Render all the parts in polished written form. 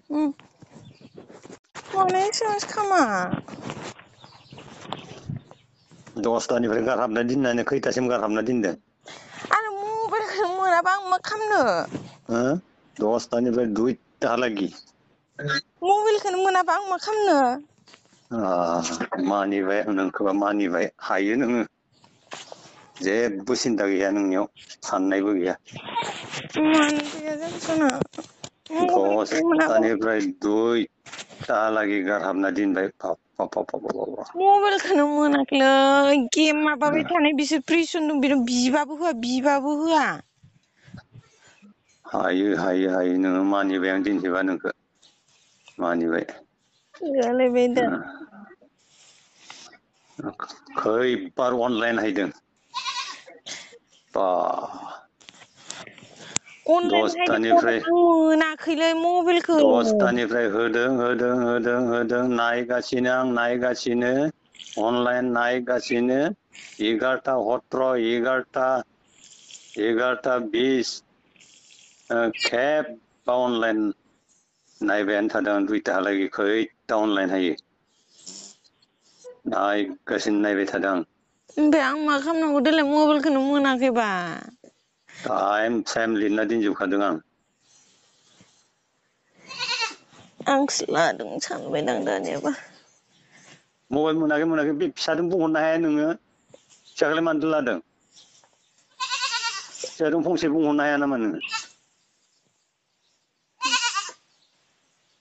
응. माने एसेबांसो खामा? दसथानिफ्राय गारहाबना दोननानै खैथासिम गारहाबना दोनदों? आरो मबाइलखौ मोनाबा आं मा खालामनो? हो? 10तानिफ्राय 2ताहालागि। मबाइलखौनो मोनाबा आं मा खालामनो? मानिबाय नोंखौबा मानिबाय हायो नोङो। जेबो सिन्था गैया नोंनियाव साननायबो गैया। मानो गैया जाखोना? मबाइलखौनो मोनाबा 10तानिफ्राय 2ताहालागि गारहाबना दोनबाय बाब। मबाइलखौनो मोनाखैलै गेम माबाबाय थानाय बिसोर प्रिसन दं बिबाबो होआ। हायो नोङो मानिबाय आं दिन्थिबा नोंखौ मानिबाय। जालायबाय दा। खैबार अनलाइन हायदों? बा अनलाइन हायदोंबाबो 10तानिफ्राय आं मोनाखैलै मबाइलखौ। 10तानिफ्राय होदों नायगासिनो आं नायगासिनो। अनलाइन नायगासिनो 11:20 खेबबा अनलाइन नायबायानो थादों आं 2ताहालागि खैथा अनलाइन हायो। नायगासिनो नायबाय थादों आं। ओमफ्राय आं मा खालामनांगौ देलाय मबाइलखौनो मोनाखैबा? टाइम लिरना दोनजोबखादों आं। आंसो लादों सानबायदां दानियाबा। मबाइल मोनाखै बे फिसाजों बुंहरनो हाया नोङो? फिसाखौलाय मानोथो लादों? फिसाजों फंसे बुंहरनो हाया नामा नोङो?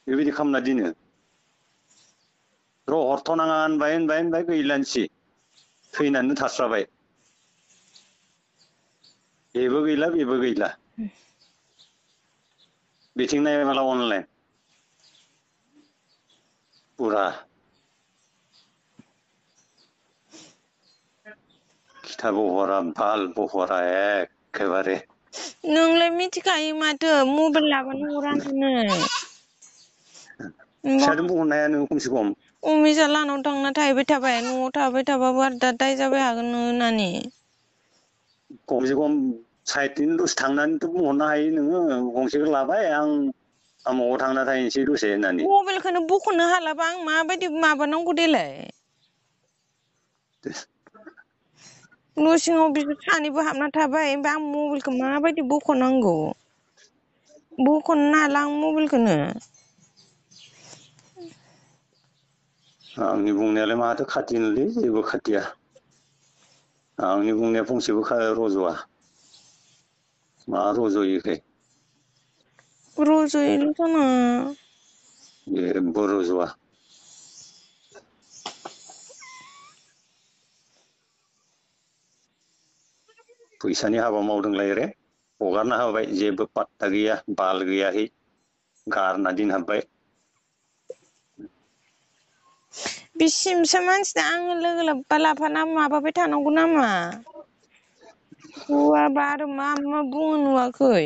बेबायदि खालामना दोनो। र' हरथ'नाङा होनबाय गैलानोसै थैनानै थास्राबाय। बेबो गैला। बिथिं नायबाय माला अनलाइन पुरा। खिथाबो हरा बालबो हरा एखेबारे। नोंलाय मिथिखायो माथो मबाइल लाबानो हरा होननानै। फिसाजों बुंहरनो हाया नोङो खमसे खम? अमिसा लाहानाव थांना थाहैबाय थाबाय न'आव थाबाय थाबाबो आरो दा दाय जाबाय हागोन नोङो होननानै। खमसे खम साइदथिं दसे थांनानैथ' बुंहरनो हायो नोङो गंसेखौ लाबाय आं आमुगाव थांना थाहैनोसै दसे होननानै। मबाइलखौनो बख'नो हालाबा आं माबायदि माबानांगौ देलाय? न' सिङाव बिसोर सानैबो हाबना थाबाय ओमफ्राय आं मबाइलखौ माबायदि बख'नांगौ? बख'नोनो हाला आं मबाइलखौनो। आंनि बुंनायालाय माथो खाथिनोलै जेबो खाथिया। आंनि बुंनाया फंसेबो रज'आ। मा रज'यो इखोय? रज'योलै जाना। जेबो रज'आ। फैसानि हाबा मावदोंलाय रे हगारना होबाय जेबो पात्ता गैया बाल गैयाहै। गारना दोनहाबबाय। बिसिमसा मानसि आङो लोगो लोब्बा लाफाना माबाबाय थानांगौ नामा? हुआबा आरो मा बुङो नुवाखै?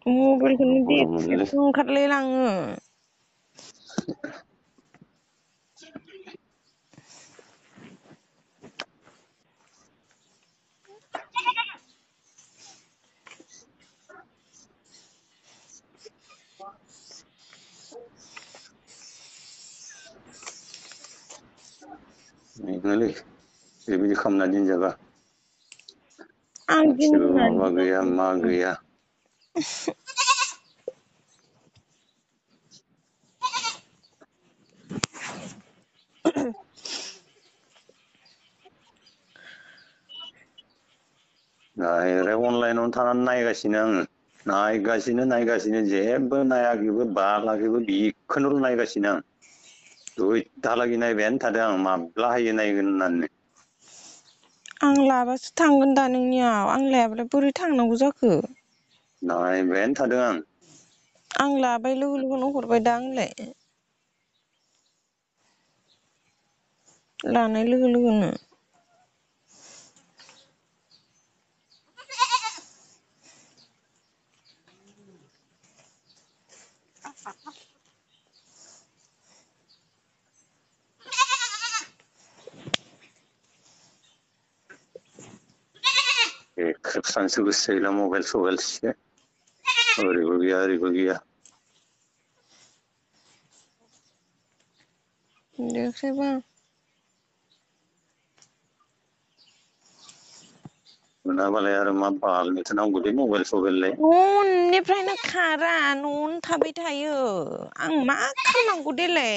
मबाइलखौनो गरमलै देख्रेबनो ओंखारलाय लाङो। बेनोलै बेबायदि खालामना दोनजाबा। आं मोनसेबो माबा गैया मा गैया। डाइरेक्ट अनलाइनावनो थानानै नायगासिनो आङो। नायगासिनो जेबो नायाखैबो बालाखैबो बिखौनोल' नायगासिनो आं। 2ताहालागि नायबायानो थादों आं माब्ला हायो नायगोन होननानै। आं लाबासो थांगोन दा नोंनियाव आं लायाबालाय बोरै थांनांगौ जाखो? नायबायानो थादों आं। आं लाबाय लोगो लोगोनो हरबाय दा आंलाय। लानाय लोगो लोगोनो। ख्रेबसानसो गोसो जायोला मबाइल सबाइल से ओरैबो गैया ओरैबो गैया देखायबा मोनाबालाय आरो मा बालनोथो नांगौ दे मबाइल सबाइललाय न'निफ्रायनो खारा न'आवनो थाबाय थायो आं मा खालामनांगौ देलाय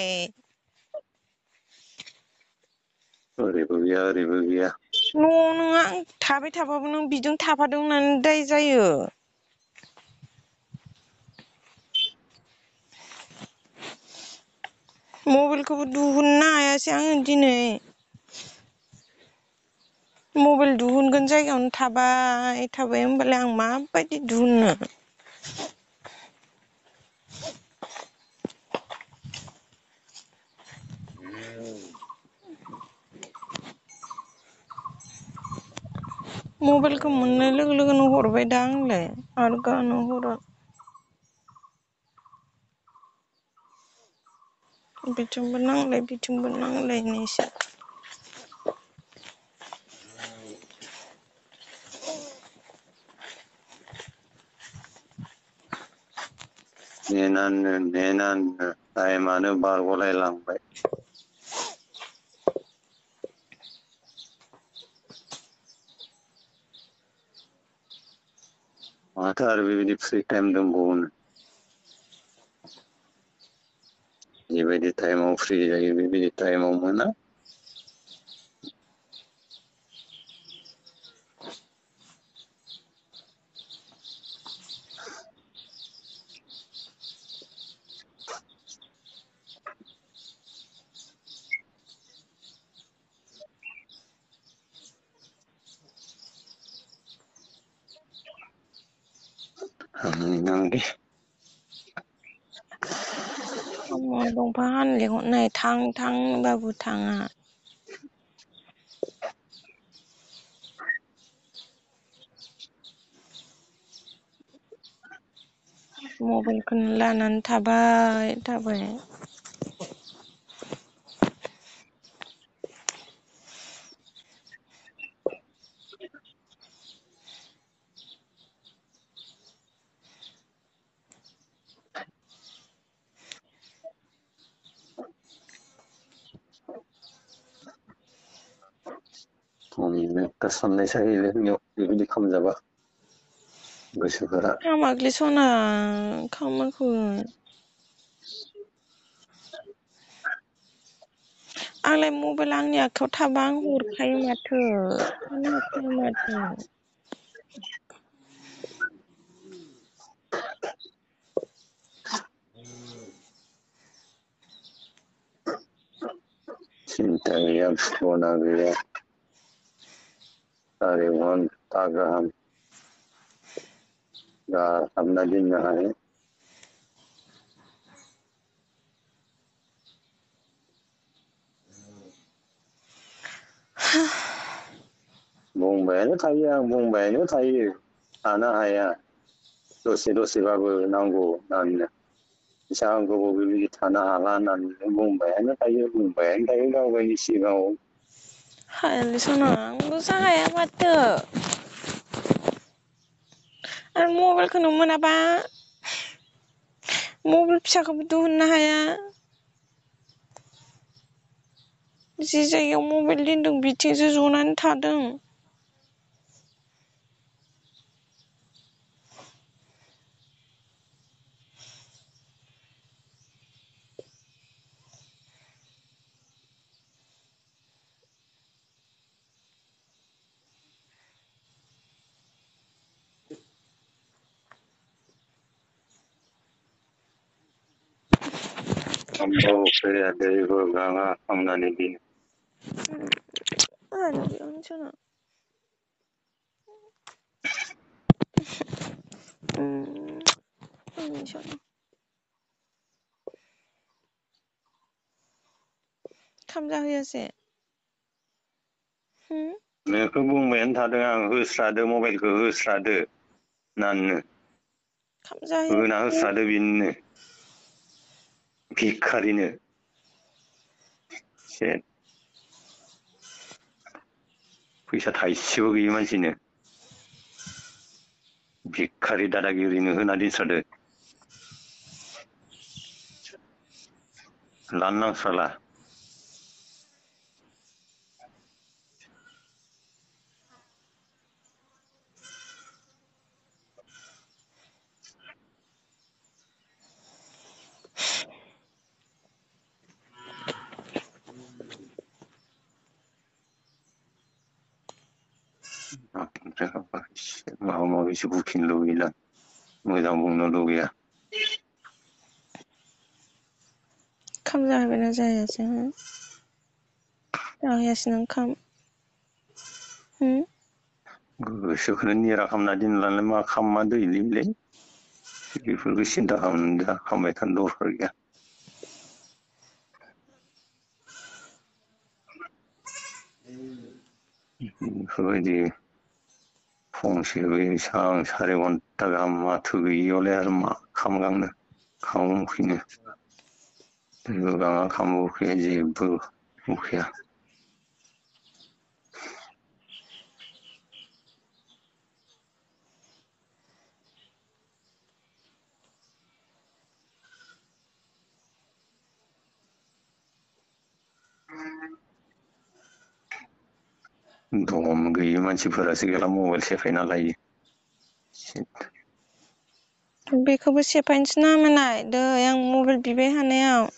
ओरैबो गैया ओरैबो गैया न'आव नों आं थाबाय थाबाबो नों बिजों थाफादों होननानै दाय जायो मबाइलखौबो दिहुननो हायासै आङो दिनै मबाइल दिहुनगोन जायगायावनो थाबाय होमबालाय आं माबायदि दिहुननो मबाइलखौ मोननाय लोगो लोगोनो हरबाय दा आंलाय आरो गानो हरा बिथिंबो नांलाय बिथिंबो नांलायनायसो नेनाननो टाइमानो बारग'लाय लांबाय माथो आरो बेबायदि फ्रि टाइम दंबावोनो जेबायदि टाइमाव फ्रि जायो बेबायदि टाइमाव मोना नांदे दंफां हानो लेंहरनाय थां होनबाबो थाङा मबाइलखौनो लानानै थाबाय दा साननाय जायोलै बेबायदि खालामजाबा गोसोफोरा हामाखलै सना खामाखौ आंलाय मबाइल आंनि आखायाव थाबा आं हरखायो माथो थानो हाखाया माथो सिन्था गैया भाबना गैया सारे घन्टा गाहाम गारहाबना दोननो हायो बुंबायानो थायो थानो हाया दसेबाबो नांगौ होननानै एसां गोबाव बेबायदि थानो हाला होननानै बुंबायानो थायो गाव गावनि सिगाङाव हायालै सना आंल'सो हाया माथो आरो मबाइलखौनो मोनाबा मबाइल फिसाखौबो दिहुननो हाया जि जायगायाव मबाइल दोनदों बिथिंसो जनानै थादों उफाया दैबो गाङा खालामनानै दिनो आरो बेयावनो सना खाम जाहोयासे नोंखौ बुंबायानो थादों आं होस्रादो मबाइलखौ होस्रादो होननानैनो होना होस्रादो बिनोनो भिखारिनो फैसा थाइसेबो गैयि मानसिनो भिखारि दादागिरिनो होना दिनस्रादो लानो नांस्राला माबा माबिसो बुखिनो लुगैला मोजां बुंनो लुगैया ओंखाम जाहोबायना जायासै जाहोयासै नों ओंखाम गोसोखौनो निरा खालामना दोनलांनाय मा खालामना दैलि बेलाय बेफोरखौ सिन्था खालामबाय थानो दरखार गैया बेफोरबायदि फंसे बेसां 4 घन्टा गाहाम माथो गैयियावलाय आरो मा खामगांनो खाम उखैनो गोबाङा खाम उखैया जेबो उखैया दम गैयि मानसिफोरासो गैला मबाइल सेफायना लायो बेखौबो सेफायनोसो नामायनाय दै आं मबाइल बिबाय हानायाव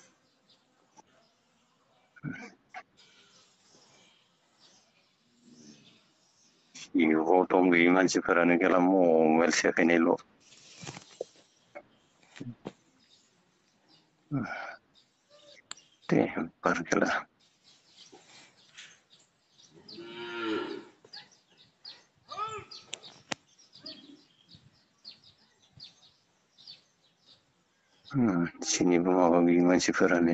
इउआव दम गैयि मानसिफोरानो गैला मबाइल सेफायनायल' टेम्पार गैला मोनसेनिबो माबा गैयि मानसिफोरानो